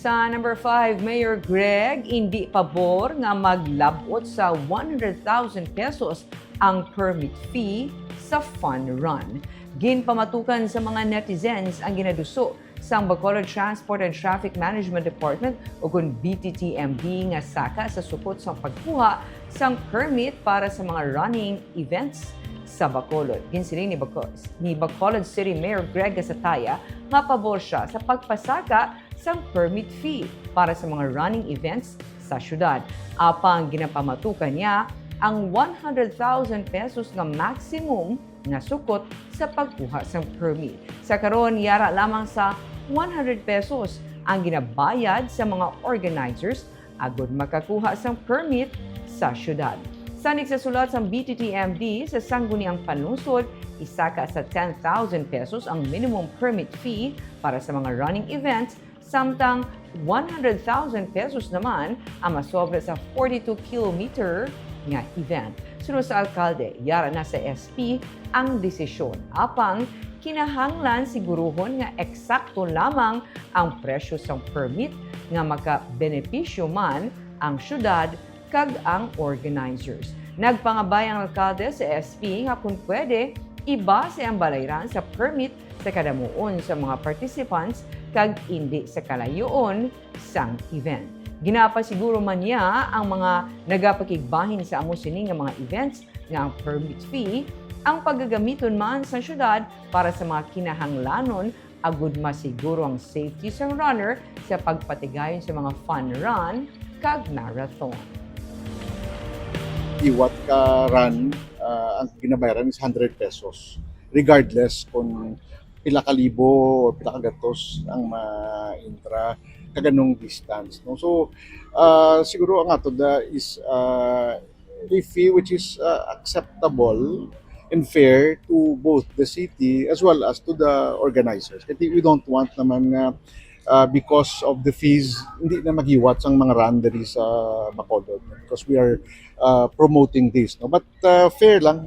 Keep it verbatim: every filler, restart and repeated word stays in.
Sa number five, Mayor Greg indi pabor nga maglab-ot sa one hundred thousand pesos ang permit fee sa fun run. Ginpamatukan sa mga netizens ang ginaduso sang Bacolod Transport and Traffic Management Department, o kon B T T M D, nga saka sa sukot sang pagkuha sang permit para sa mga running events sa Bacolod. Ginsiling ni Baco-, ni Bacolod City Mayor Greg Gasataya nga pabor siya sa pagpasaka sang permit fee para sa mga running events sa syudad. Apang ginapamatukan niya ang one hundred thousand pesos nga maximum nga sukot sa pagkuha sang permit. Sa karon, yara lamang sa one hundred pesos ang ginabayad sa mga organizers agod makakuha sang permit sa syudad. Sa nagsulat sang B T T M D, sa Sangguniang Panlungsod, isaka sa ten thousand pesos ang minimum permit fee para sa mga running events, samtang one hundred thousand pesos naman ang masobra sa forty-two kilometer nga event. Suno sa alkalde, yara na sa S P ang desisyon. Apang kinahanglan siguruhon nga eksakto lamang ang presyo sang permit nga makabenepisyo man ang syudad kag ang organizers. Nagpangabay ang alkalde sa S P nga kung pwede, ibase ang balayran sa permit sa kadamuon sa mga participants kag indi sa kalayoon sang event. Ginapasiguro man niya ang mga nagapakigbahin sa amo sini nga mga events nga ang permit fee ang pagagamiton man sa syudad para sa mga kinahanglanon agud masiguro ang safety sang runner sa pagpatigayon sa mga fun run kag marathon. Liwat ka run, ah, ang ginabayaran is hundred pesos, regardless kung pila ka libo o pila ka gatos ang ma-intra kaganong distance, no? So, ah, siguro ang ato da is, ah, a fee which is, ah, acceptable and fair to both the city as well as to the organizers. Kasi we don't want naman nga, ah, because of the fees, hindi na maghiwat sang mga run diri sa Bacolod, because we are, ah, promoting this, no? But, ah, fair lang,